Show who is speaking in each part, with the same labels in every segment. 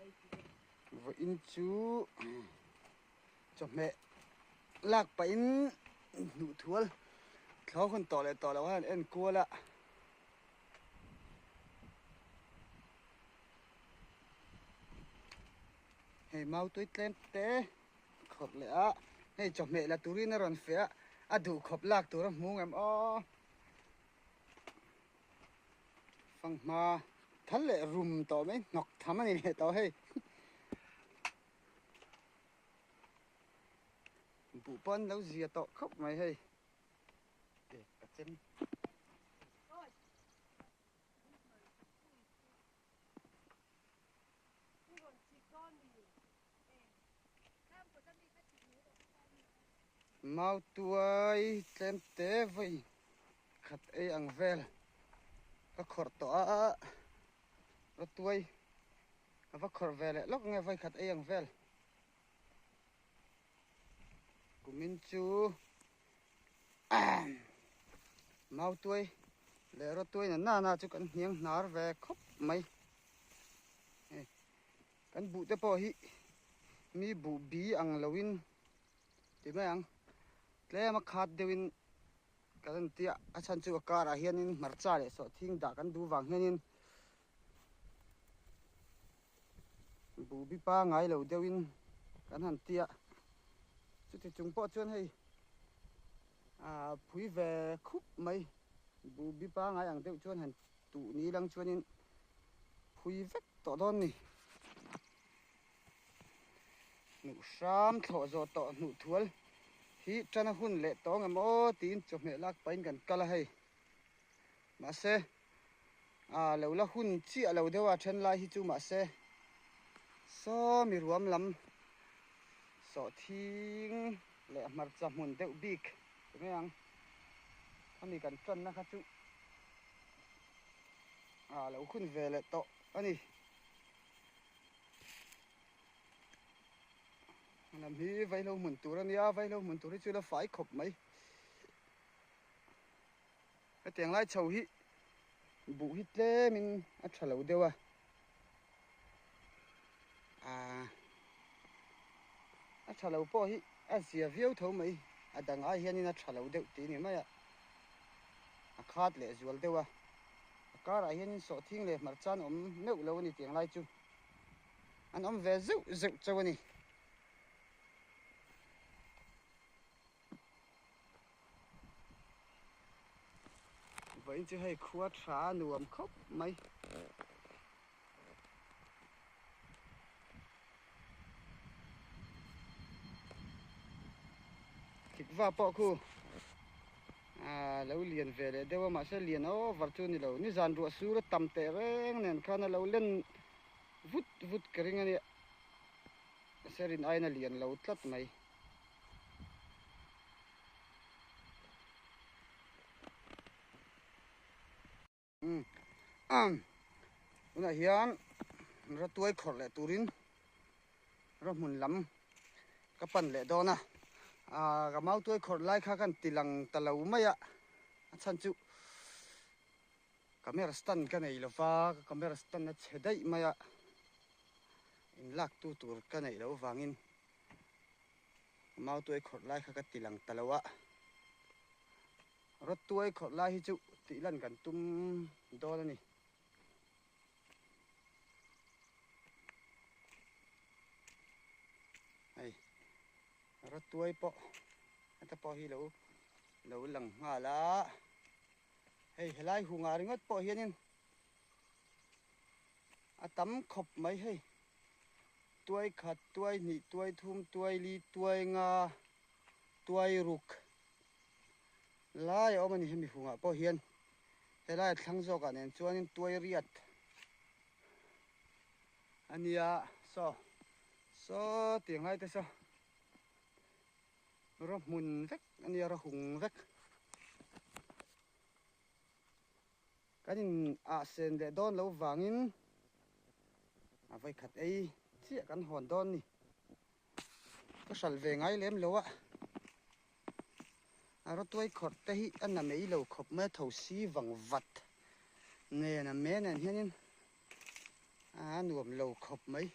Speaker 1: Vawiin chu chawhmeh lak pahin hnuh thual thlo hun tawh leh tawh loh a han en kual a. Hei mau tui tlem te khawrh leh a, hei chawhmeh la turin a rawn feh a, a duhkhawp lak tur a hmu ngem aw. Fanghma thal leh rum tawh mai hnawk tham a ni leh tawh hei. Buh pawh an lo zia tawh khawp mai hei. Ek ka chem. Mau tuai tlem te vawi khat ei ang vel ka khawrh tawh a, va tuai a va khawrh ve leh lawk nge vawi khat ei ang vel. Kumin chu mau tuai leh rawtuai na nana chu kan hniang hnar ve khawp mai. Kan buh te pawh hi mi buh bi ang loin ti mai ang tlem a khat deuhin kan en tia a chhan chu a karah hianin hmarcha leh sawhthing dah kan duh vang hianin buh bi pangai lo deuhin kan han tia chuti chung pawh chuan hei ah phui ve khup mai buh bi pangai ang deuh chuan han tuh ni lang chuanin phui vek tawh dawn ni. Hnuh hram thlawh zawh tawh hnuh thual hi tan a hun leh tawh ang em aw tiin chawhmeh lak pahin kan kal a hei. Mahse ah lo la hun chiah lo deuh a then lai hi chu mahse saw mi ruam lam sawhthing leh hmarcha hmun deuh bik ti mai ang khami kan tanna kha chu ah lo hun ve leh tawh a ni. Lam hi vaihlo hmun tur a nia vaihlo hmun tur hi chu la fai khawp mai. Hetiang lai chho hi buh hi tlemin a tha lo deuh a, aaa a tha lo pawh hi a zia viau tho mai, a dang ai hianin a tha lo deuh tih a ni mai a, a khat leh zual deuh a, a karah hianin sawhthing leh hmarcha an awm meuh lo a ni tiang lai chu an awm ve zeuh zeuh chauh a ni. Vawiin chu hei khua tha a nuam khawp mai. Thikva pawh khu ah lo lian ve leh deuh a mahse lian over chu a ni lo. Nizan ruah sur a tam teh reng nen khan a lo len vut vut ka ring a nia. Mahse rin aiin a lian lo tlat mai. Tunah hian ratuai khawrh leh turin rawhmun lam ka pan leh dawn a, ah ka mautuai khawrh lai kha khan ti lang ta lo mai a, a chhan chu camera stand ka nei lova ka camera stand a chhe daih mai a, inlak tu tur ka neih loh avangin. Mautuai khawrh lai kha ka ti lang ta lo a, rawtuai khawrh lai hi chu tih lan kan tum dawn a ni. Hei rawtuai pawh heta pawh hi lo lo lang nghal a, hei helai hungah ringawt pawh hianin a tam khawp mai hei. Tuai khat, tuai hnih, tuai thum, tuai li, tuai nga, tuai ruk lai a awm a ni hemi hungah pawh hian helai a thlang zawkah nen chuanin tuai riat a nia saw saw tiang lai te saw raw hmun vek a nia raw hung vek. Kan in ah sen leh dawn lo vangin a vawikhat ei chiah kan hawn dawn ni. Ka hral ve ngai lem lo a, a rawtuai khawrh te hi a na mai lo khawp mai a tho si vang vat nen a me nen hianin a nuam lo khawp mai.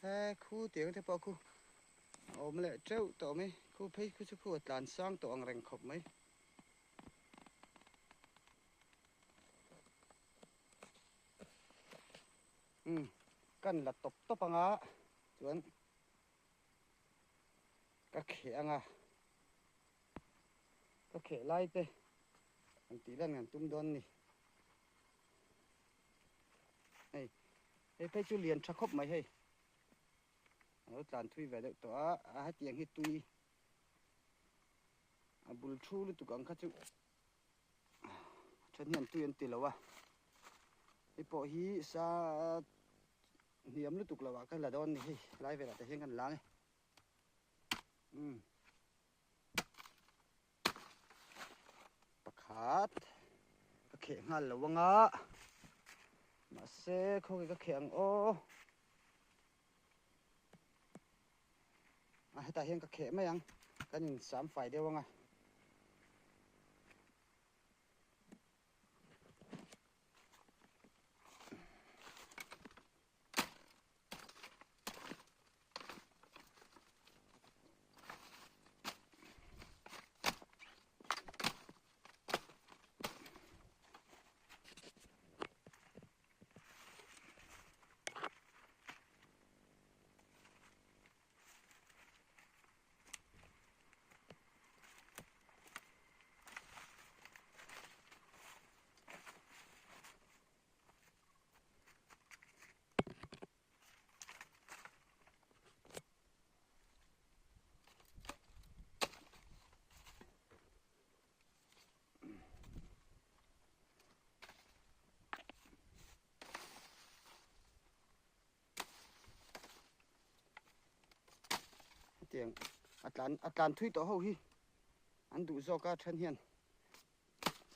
Speaker 1: He khu tiang te pawh khu a awm leh teuh tawh mai, khu phei khu chu khu a tlan sang tawh ang reng khawp mai. Umm kan la tawp tawp anga chuan ka kheh anga ka kheh lai te an tih lan kan tum dawn ni. Hei hei phei chu lian tha khawp mai hei a lo tlan thui ve deuh tawh a a hetiang hi tui a bul thu lutuk ang kha chu then hian tui an ti lo a hei pawh hi sa hniam lutuk lo ah ka la dawn ni hei lai velah te hian kan la ang e umm. Pakhat ka kheh nghal lo anga mahse khawnge ka kheh ang aw a hetah hian ka kheh mai ang kan in sam fai deuh anga. Hetiang a tlan a tlan thui tawh ho hi an duh zawk a then hian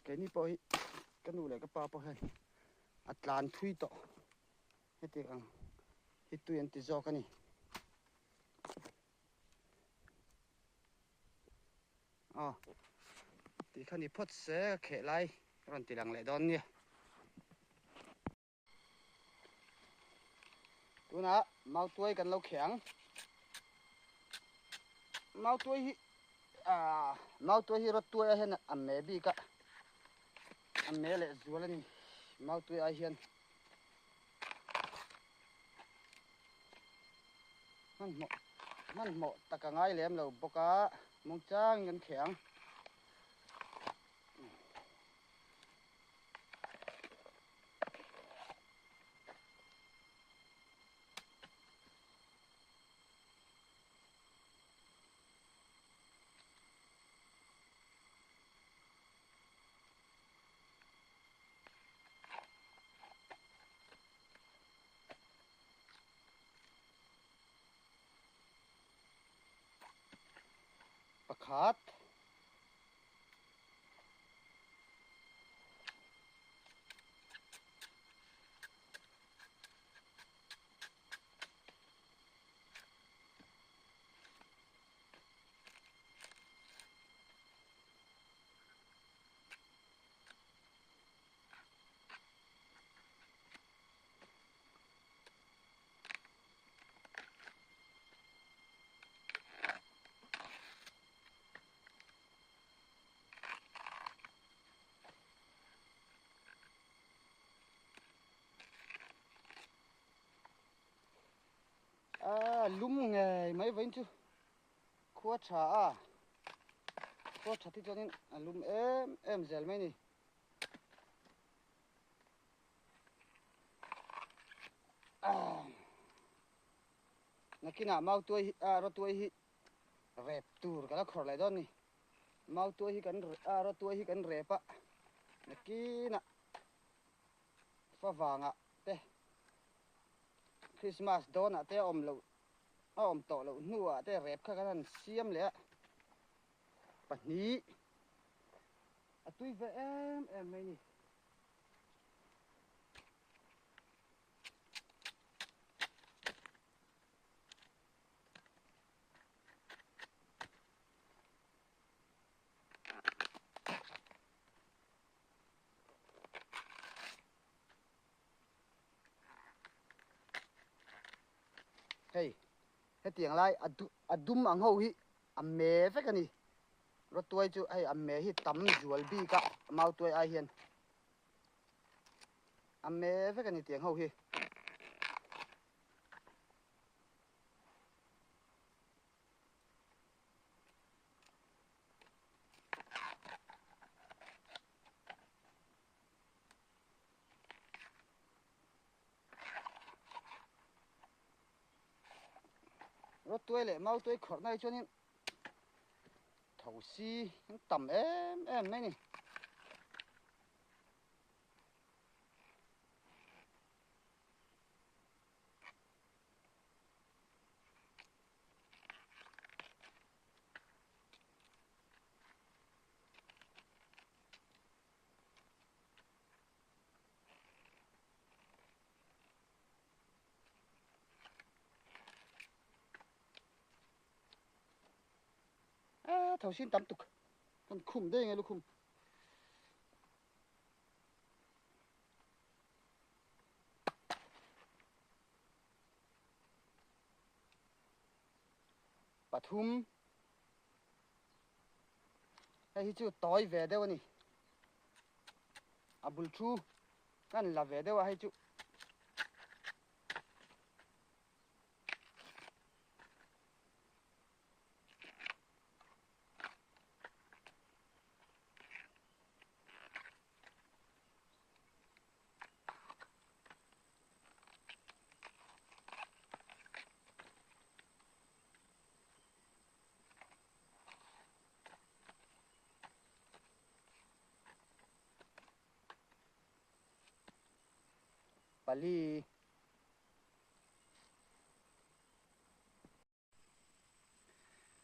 Speaker 1: keini pawh hi ka nu leh ka pa pawh hian a tlan thui tawh. Hetiang ang hi tui an ti zawk a ni. Aw, tih kha ni phawt se ka kheh lai ka rawn ti lang leh dawn nia. Tunah mautuai kan lo kheh ang. Mautuai hi ah mautuai hi rawttuai ah hian a me bik a, a me leh zual a ni mautuai ai hian. Hmanhmawh hmanhmawh tak a ngai lem lo bawk a, mawngchangin kan kheh ang. Pakhat. A lum ngei mai vawiin chu khua tha a khua tha te chuanin a lum em em zel mai a ni. Nakinah mautuai hi ah rawtuai hi rep tur ka la khawrh leh dawn a ni. Mautuai hi kan ah rawtuai hi kan rep a nakinah favangah te Christmas dawnah te a awm loh a awm tawh loh hnuah te rep kha kan han siam leh a pahnih a tui ve em em mai a ni. Hei hetiang lai a du a dum ang ho hi a me vek a ni. Rawtuai chu hei a me hi tam zual bik a mautuai ai hian a me vek a ni tiang ho hi. Rawtuai leh mautuai khawrhna hi chuanin thosi an tam em em mai a ni. A thosin tam tuk kan khum daih ang e lukhum. Pathum hei hi chu tawi ve deuh a ni a bul thu kan la ve deuh a hei chu Pali.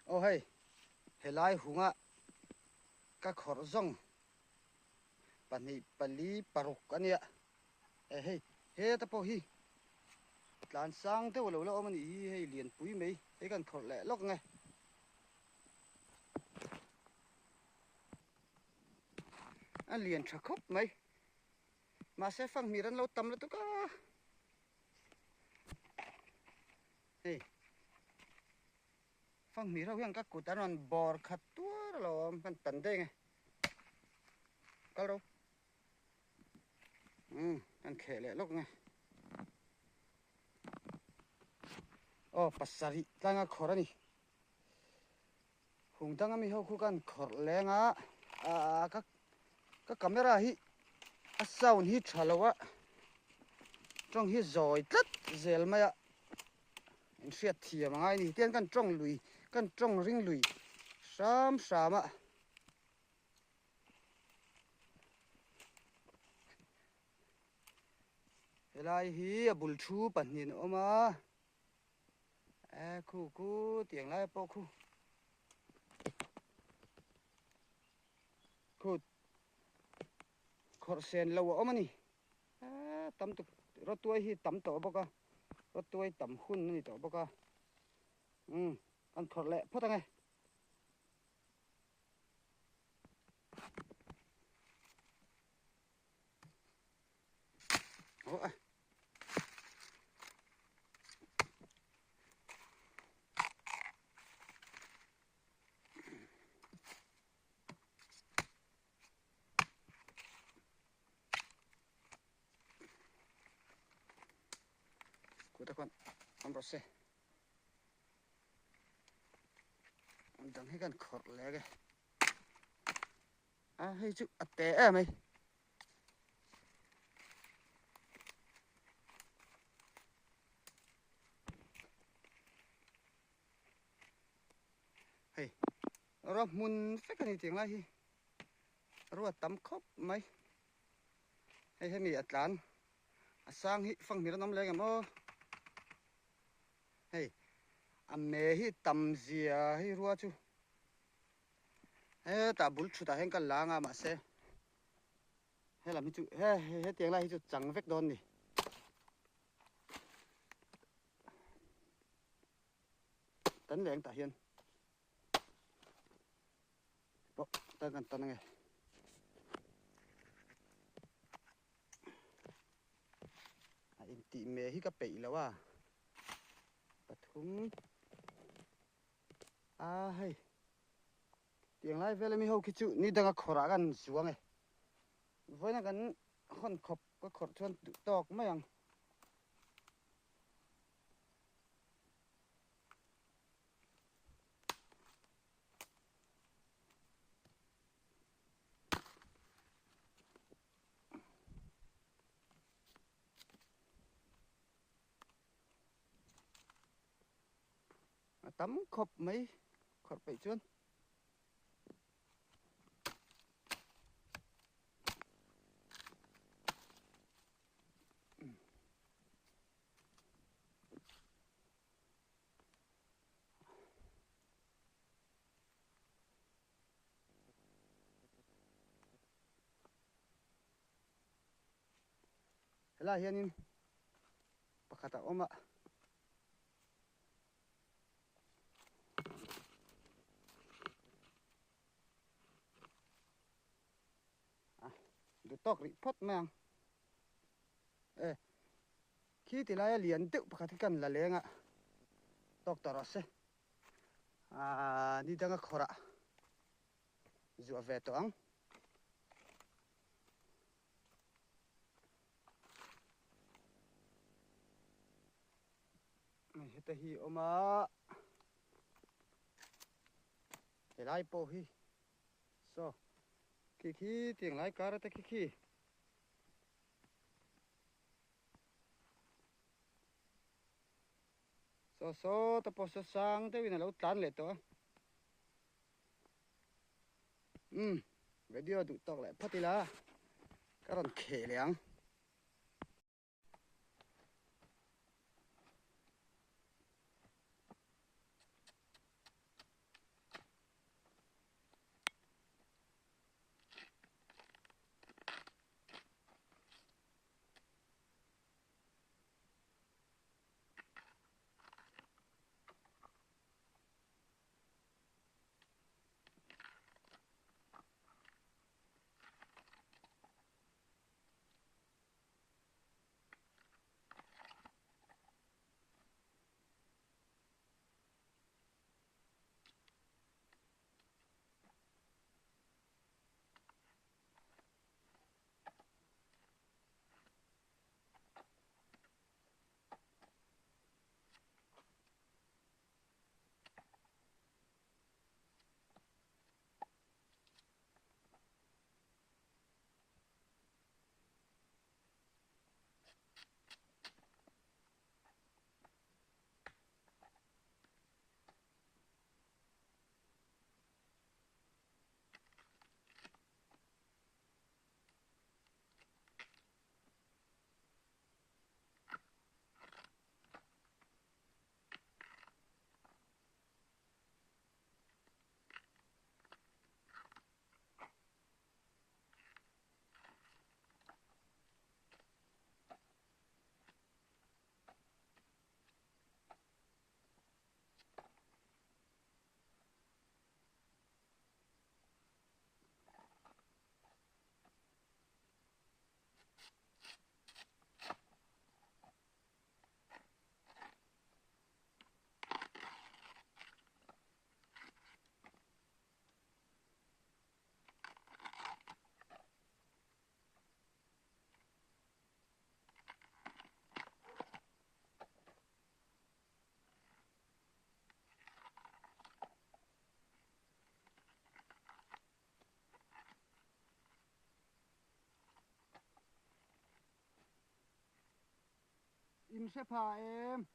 Speaker 1: Aw hei, helai hunga ka khawrh zawng pahnih pali paruk a nia. E hei, heta pawh hi tlan sang deuh lo la awm a nih hi hei lianpui mai, hei kan khawrh leh lawk ang e. A lian tha khawp mai, mahse fanghmir an lo tam lutuk a. Hei fanghmir ho hian ka kut an rawn bawr khat tuar alawm kan tan daih ang e kal ro umm kan kheh leh lawk ang e aw pasarih tlanga khawr a ni hung danga mi ho khu kan khawrh leng a ah ka ka camera hi a sound hi tha lo a tawng hi zawi tlat zel mai a in hriat thiam a ngai a ni tihian kan tawng lui kan tawng ring lui hram hram a. Helai hi a bul thu pahnih an awm a e khu khu tiang lai pawh khu Khut khawrh sen lo a awm a ni. Tam tuk rawtuai hi tam tawh bawk a, rawtuai tam hun a ni tawh bawk a. Umm kan khawrh leh phawt ang e. Aw a. Kut a khawn awm rawh se. An dang hi kan khawrh lek e. A hei chu a te em mai. Hei rua hmun vek a ni tih ang lai hi rua tam khawp mai hei hemi a tlan a sang hi fanghmir an awm leng em aw hei a me hi tam zia hei rua chu hetah bul thutah hian ka la anga mahse helam hi chu he hetiang lai hi chu chang vek dawn a ni. Kan leng tah hian pawh tan kan tan ange. A intih me hi ka peih lo a. Pathum a hei tiang lai vel ami ho khi chu ni danga khawrah kan zuang e vawiina kan hawn khawp ka khawrh chuan duh tawk mai ang. A tam khawp mai khawrh peih chuan. Helaiah hianin pakhat a awm a. A duh tawk rih phawt mai ang. E khi ti laia lian deuh pakhat hi kan la leng a tawk tawh rawh se. Aa ni danga khawrah zuah ve tawh ang. Heta hi awm a helai pawh hi saw khi khi tiang lai kar ata khi khi saw saw ta pawh saw sang deuhin a lo tlan leh tawh a umm video duh tawk leh phawt ila ka rawn kheh leh ang. In hre pha em?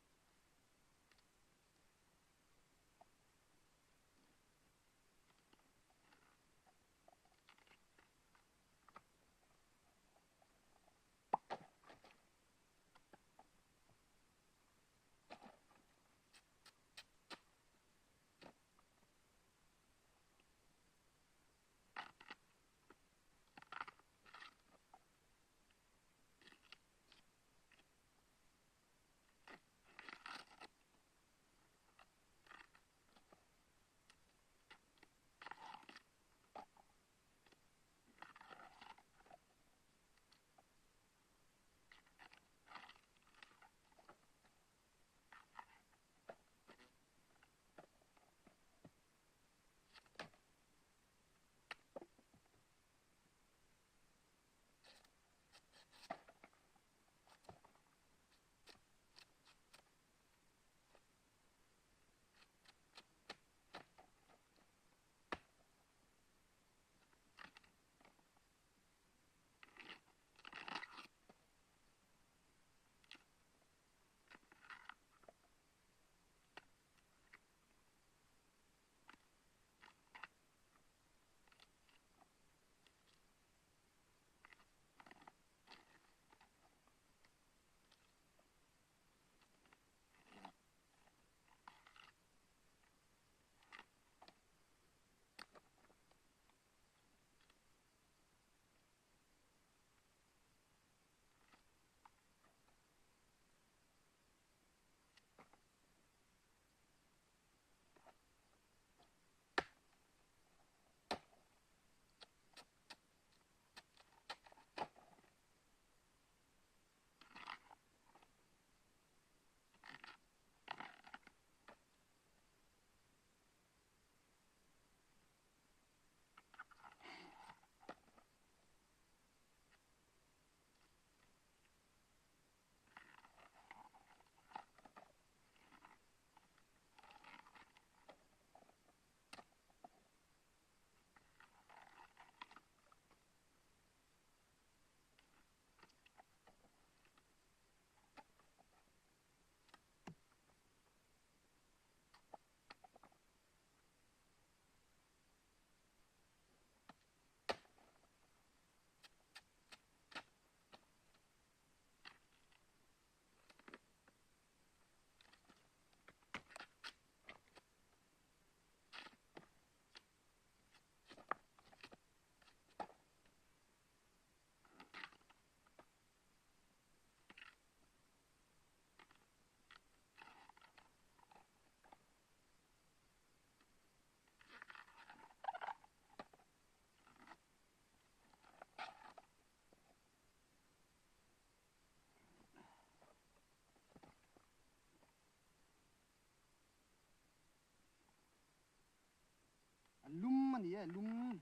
Speaker 1: e lum.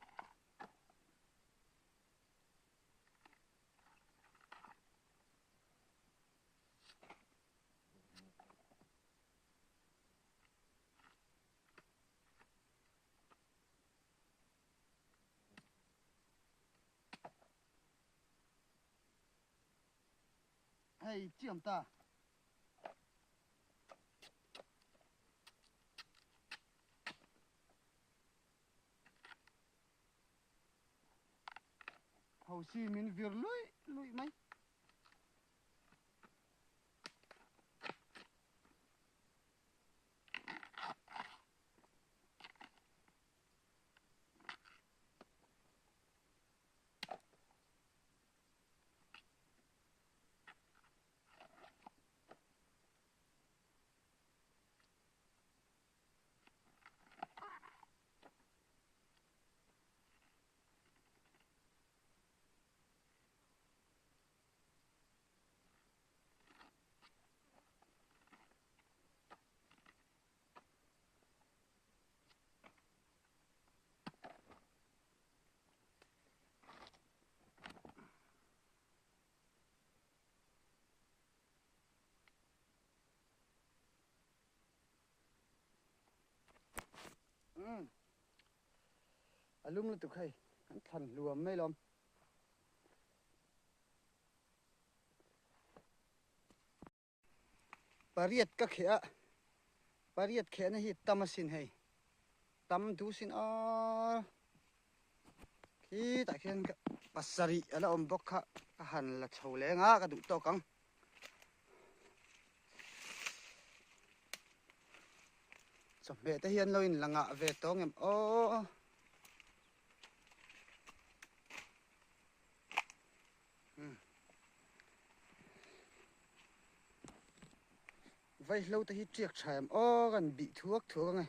Speaker 1: Hei chiam ta. Thosi min vir luih luih mai. A lum lutuk hei kan thlan hluam mai lawm. Pariat ka kheh a, pariat khehna hi tam asin hei, tam duh sin aw khitah khian pasarih a la awm bawk kha ka han la chho leng a ka duh tawk ang. Chawhmeh te hian lo in la ngah ve tawng em aw. Vaihlo te hi tiak tha em aw kan bih thuak thuak ang e.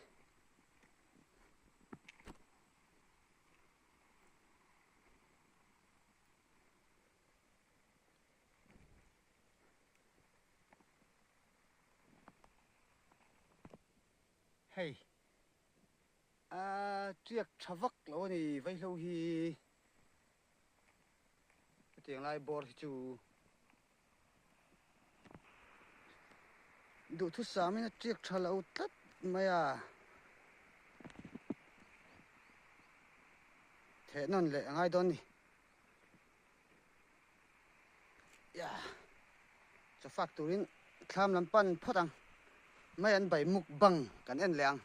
Speaker 1: Hei a tiak tha vak lo a ni vaihlo hi. Hetiang lai bawr hi chu duhthusam in a tiak tha lo tlat mai a. Theh nawn leh a ngai dawn a ni. Ya chawfak turin thlam lam pan phawt ang. Mai an bai muk bang kan en leh ang.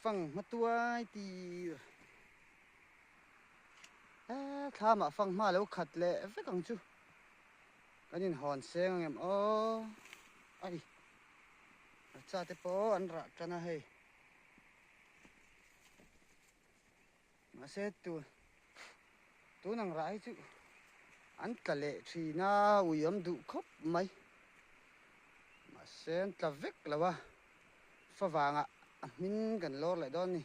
Speaker 1: Fang hma tuai tir thlamah fang hma lo khat leh vek ang chu. Kan inhawn seng ang em aw. Ai cha te pawh an rah tan a hei. Mahse tun tun ang rah hi chu an tla leh thin a ui awm duh khawp mai. Mahse an tla vek lo a favangah a hmin kan lawr leh dawn a ni.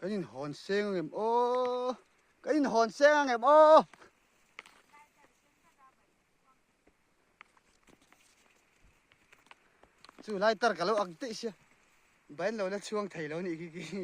Speaker 1: Kan inhawn seng ang em aw kan inhawn seng ang em aw chu lai tar ka lo ak daih sia bain lo la chhuang thei lo nih khi khi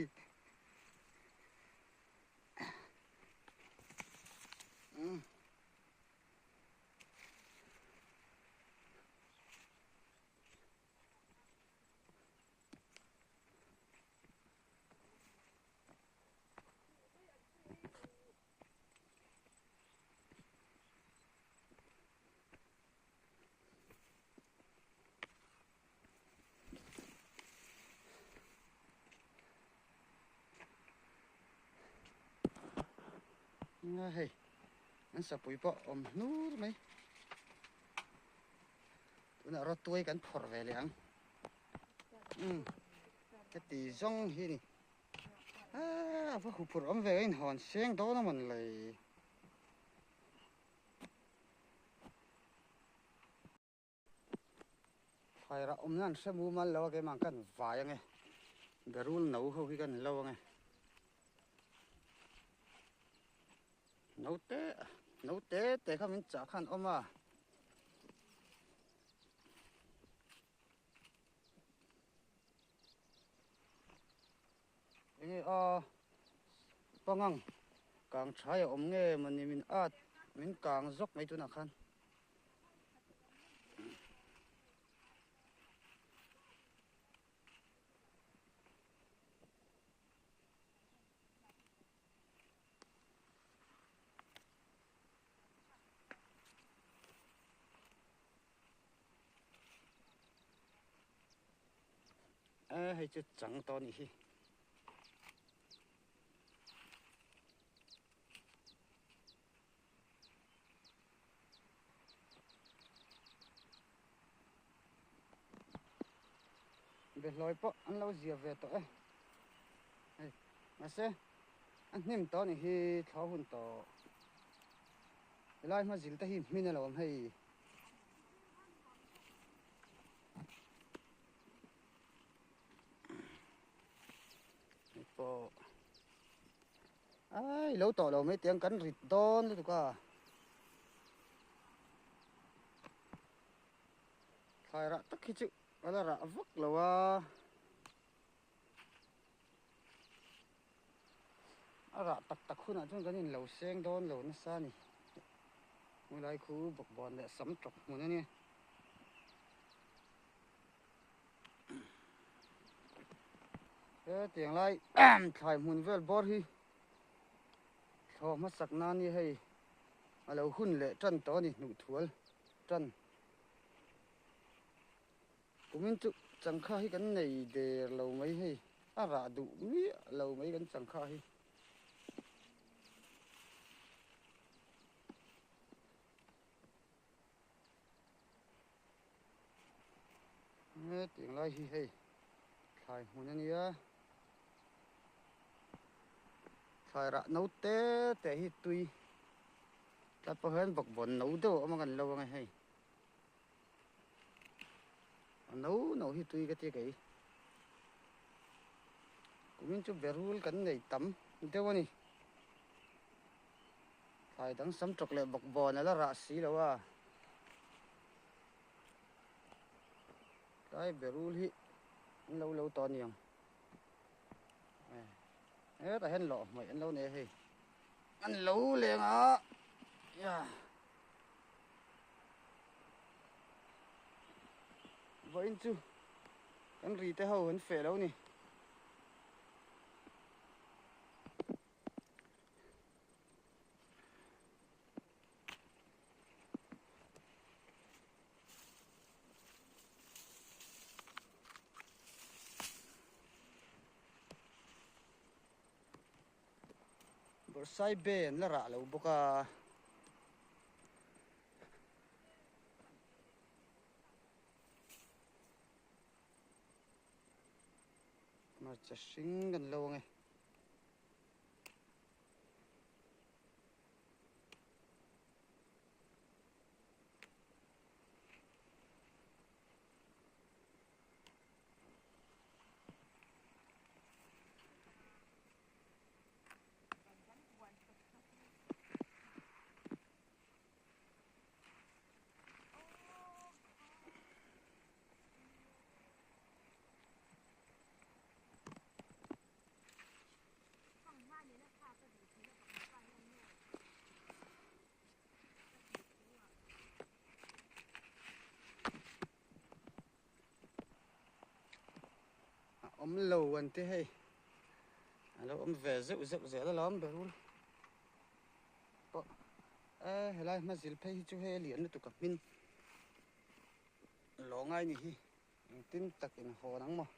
Speaker 1: Nga hei an sapui pawh awm hnur mai tunah rawtuai kan phawrh ve leh ang umm heti zawng hi ni a va huphurh awm ve a inhawn seng dawn a mawn le. Thlai rah awmna an hre mumal lo a keimah kan vai ange berul no ho hi kan lo ange no te no te te kha min chah khan awm a. Enge a pangang kang thai a awm nge mawni min at min kang zawk mai tunah khan. A hei chu chang tawh a nih hi. Behlawi pawh an lo zia ve tawh e. Hei mahse a hnim tawh a nih hi thla hun tawh. Helai hma zil te hi hmin a lo awm hei. Hei pawh ai lo tawh lo mai tiang kan rit dawn lutuk a. Thlai rah tak hi chu a la rah vak lo a. A rah tak tak hunah chuan kan inlo seng dawn lo nasa a ni. Hmulai khu bawkbawn leh sam tawk hmun a nia. Hetiang lai thlai hmun vel bawr hi thlawh hmasak nan hi hei a lo hun leh tan tawh a ni hnuhthual tan. Kumin chu changkha hi kan nei der lo mai hei, a rah duh miah lo mai kan changkha hi. Hetiang lai hi hei thlai hmun a nia, thlai rah no te te hi tui tlat pawh hian bawkbawn no deuh a awm a kan lo ang e hei. A no no hi tui ka ti kei. Kumin chu berul kan nei tam deuh a ni. Thlai dang sam tawk leh bawkbawn a la rah si lo a. Tlai berul hi an lo lo tawh a niang. Hetah hian lawh hmawih an lo nei a hei. An lo leng a. Vawiin chu kan ri te ho an feh lo ni. Bawrhsaibe an la rah lo bawk a. Hmarcha hring kan lo ang e. A awm lo an ti hei a lo awm ve zeuh zeuh zel alawm berul pawh e helai hma zil phei hi chu hei a lian lutuk a hmin lawngai ni hi engtin tak in hawn ang maw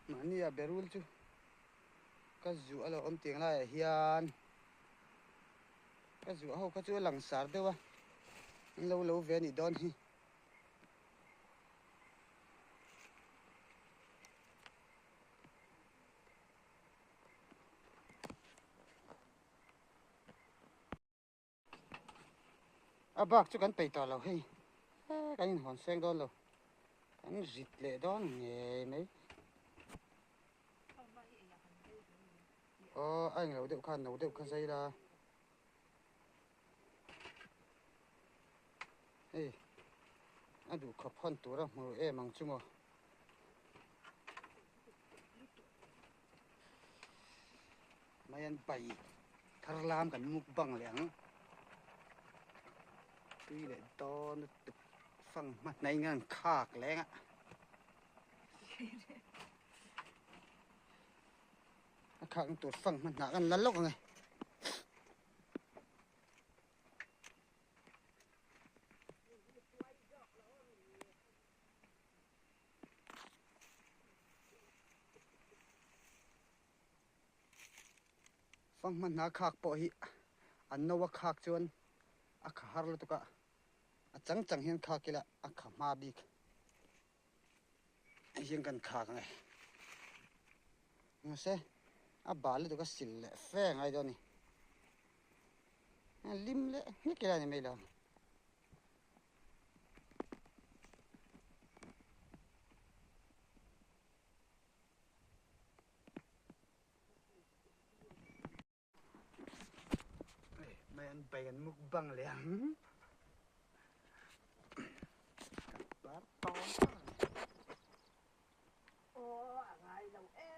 Speaker 1: mahni a berul chu ka zuah a lo awm tiang laiah hian. Ka zuah ho kha chu a langsar deuh a, an lo lo ve a nih dawn hi. A bak chu kan peih tawh lo hei. Kan inhawn seng dawn lo. Kan rit leh dawn ngei mai. Aw a englo deuh kha no deuh kha zai la. Hei a duh khawp hawn tur a hmu em ang chu maw. Mai an pai thar lam kan muk bang leh ang. Tui leh dawn lutuk fang hma hnai ngan khak leng a. A khak na tur fang hma hnah kan la lawk ang e. Fanghma hna khak pawh hi an no a khak chuan a kha har lutuk a, a chang chang hian khak ila a kha hma bik hian kan khak ang e. Mahse a bal lutuk a sil leh fe ngai dawn a ni. Lim leh hnik ila a ni mai lo. Mai an bai an mukbang leh ang. Bar tawn tawn.
Speaker 2: Aw a ngai lo e.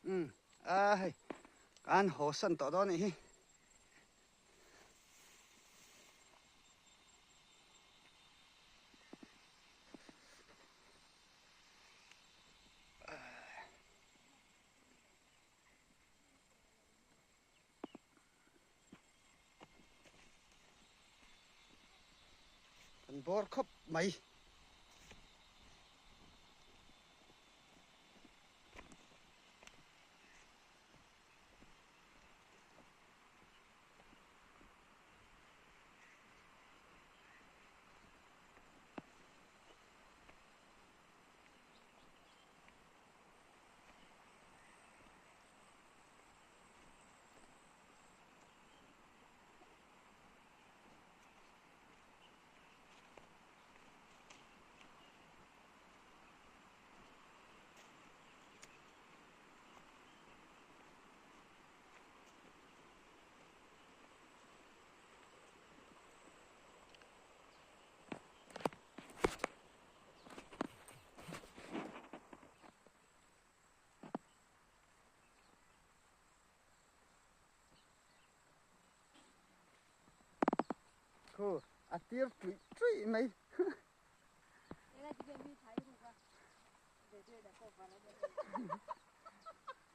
Speaker 1: Umm a hei kan haw san tawh dawn anih hi. Kan bawr khawp mai. Khu a tir tluih tluih mai.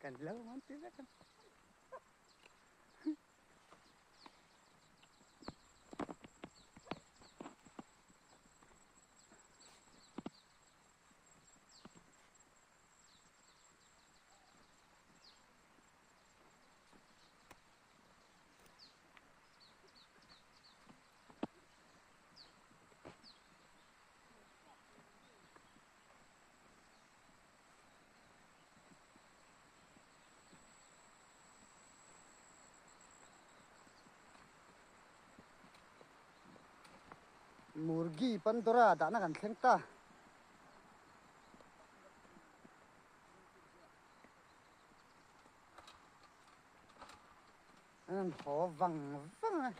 Speaker 1: Kan lo man ti vek ang. Murgi Pandora dahna kan thleng ta. An haw vang vang a.